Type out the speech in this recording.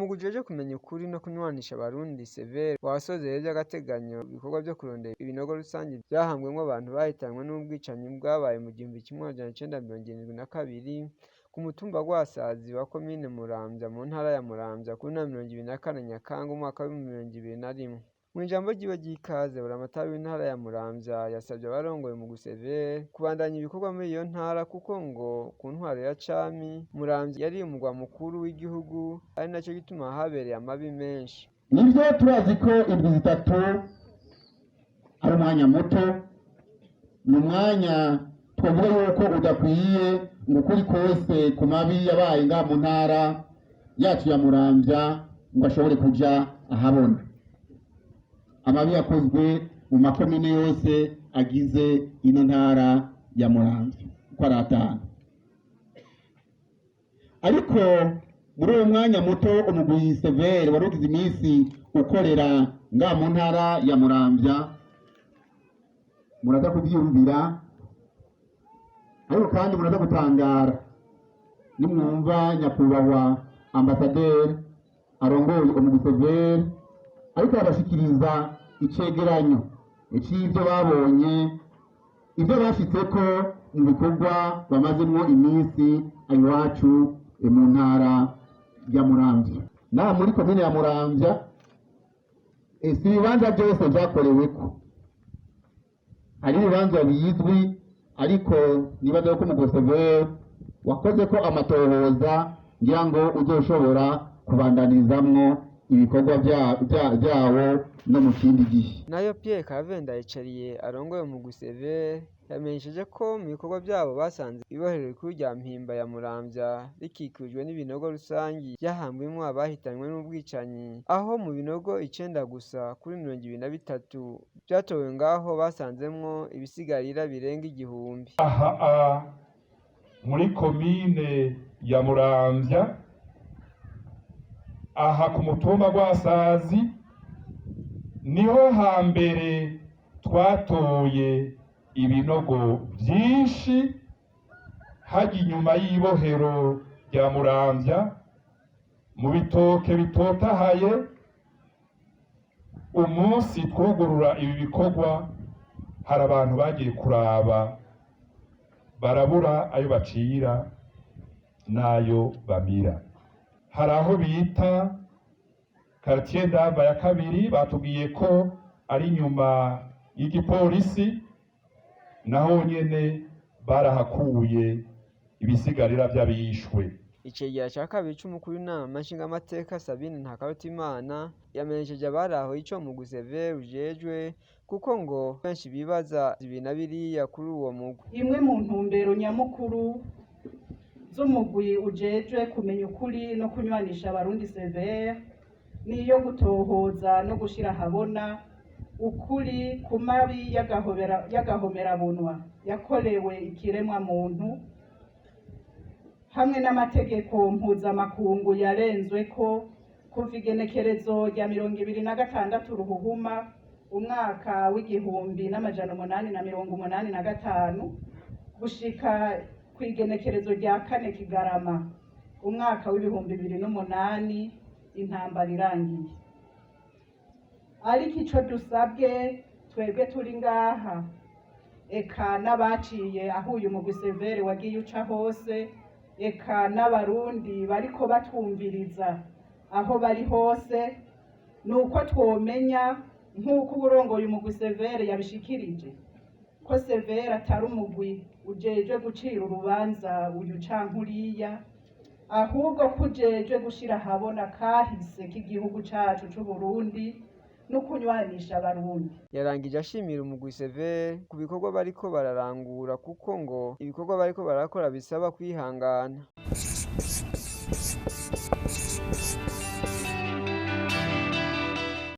Umugwi ujejwe kumenya ukuri no kunywanisha Abarundi Severe wasozereye vy'agateganyo ibikorwa vyo kurondera ibinogo rusangi vyahambwemwo abantu bahitanywe n'ubwicanyi bwabaye mu 1972 ku mutumba Rwasazi wa komine Muramvya mu ntara ya Muramvya kuri na 24 Nyakanga umwaka w'2021. Mw'ijambo ryiwe ry'ikaze, buramatari w'intara ya Muramvya yasavye abarongoye umugwi Severe kubandanya ibikorwa muri iyo ntara kuko ngo ku ntwaro ya cami Muramvya yari umugwa mukuru w'igihugu, ari naco gituma habereye amabi menshi. Nibyo, turazi ko indwi 3 ari umwanya muto, ni umwanya twavuga yuko udakwiye ngo ukuri kose ku mabi yabaye ngaha mu ntara yacu ya Muramvya ngo ashobore kuja ahabona. Amabi yakozwe mu makomine yose agize ino ntara ya Muramvya uko ari atanu. Ariko muri uwo mwanya muto umugwi Severe wari ugize iminsi ukorera ngaha mu ntara ya Muramvya, muraza kuvyiyumvira, ariko kandi muraza gutangara nimwumva nyakubahwa ambasaderi arongoye umugwi Severe ariko arabashikiriza icegeranyo c'ivyo babonye, ivyo bashitseko mu bikorwa bamazemwo iminsi iwacu mu ntara ya Muramvya. Naha muri komine ya Muramvya si ibibanza vyose vyakoreweko, hari ibibanza bizwi, ariko nibaza yuko umugwi Severe wakozeko amatohoza ngira ngo uzoshobora kubandanizamwo ibikorwa vyawo no mu kindi gihe. Nayo Pierre Claver Ndayicariye arongoye umugwi Severe yamenyesheje ko mu bikorwa vyabo basanze ibohero rikuru rya Mpimba ya Muramvya rikikujwe n'ibinogo rusangi vyahambwemwo abahitanywe n'ubwicanyi, aho mu binogo 9 gusa kuri 23 vyatowe ngaho basanzemwo ibisigarira birenga 1000. Aha muri komine ya Muramvya, aha ku mutumba Rwasazi, niho hambere twatoye ibinogo vyinshi hajya inyuma y'ibohero rya Muramvya mu bitoke bitotahaye. Umunsi twugurura ibi bikorwa hari abantu bagiye kuraba barabura ayo bacira n'ayo bamira. Hari aho bita quartier Ndava ya kabiri, batubwiye ko ari inyuma y'igipolisi, naho nyene barahakuye ibisigarira vy'abishwe. Icegera ca kabiri c'umukuru w'inama nshingamateka Sabine Ntakarutimana yamenyesheje abari aho ico umugwi Severe ujejwe, kuko ngo benshi bibaza ibi na biriya kuri uwo mugwi. Imwe mu ntumbero nyamukuru z'umugwi ujejwe kumenya ukuri no kunywanisha Abarundi Severe niyo gutohoza no gushira ahabona ukuri ku mabi y'agahomerabunwa yakorewe ikiremwa muntu hamwe n'amategeko mpuzamakungu yarenzweko kuva igenekerezo rya 26 Ruhuhuma umwaka w'1885 gushika kw'igenekerezo rya 4 Kigarama umwaka w'2008 intambara irangiye. Ariko ico dusabwe twebwe turi ngaha, eka n'abaciye aho uyu mugwi Severe wagiye uca hose, eka n'Abarundi bariko batwumviriza aho bari hose, nuko twomenya nk'uko uwurongoye umugwi Severe yabishikirije ko Severe atari umugwi ujejwe gucira urubanza uyu canke uriya, ahubwo ko ujejwe gushira ahabona kahise k'igihugu cacu c'Uburundi no kunywanisha Abarundi. Yarangije ashimira umugwi Severe ku bikorwa bariko bararangura, kuko ngo ibikorwa bariko barakora bisaba kwihangana.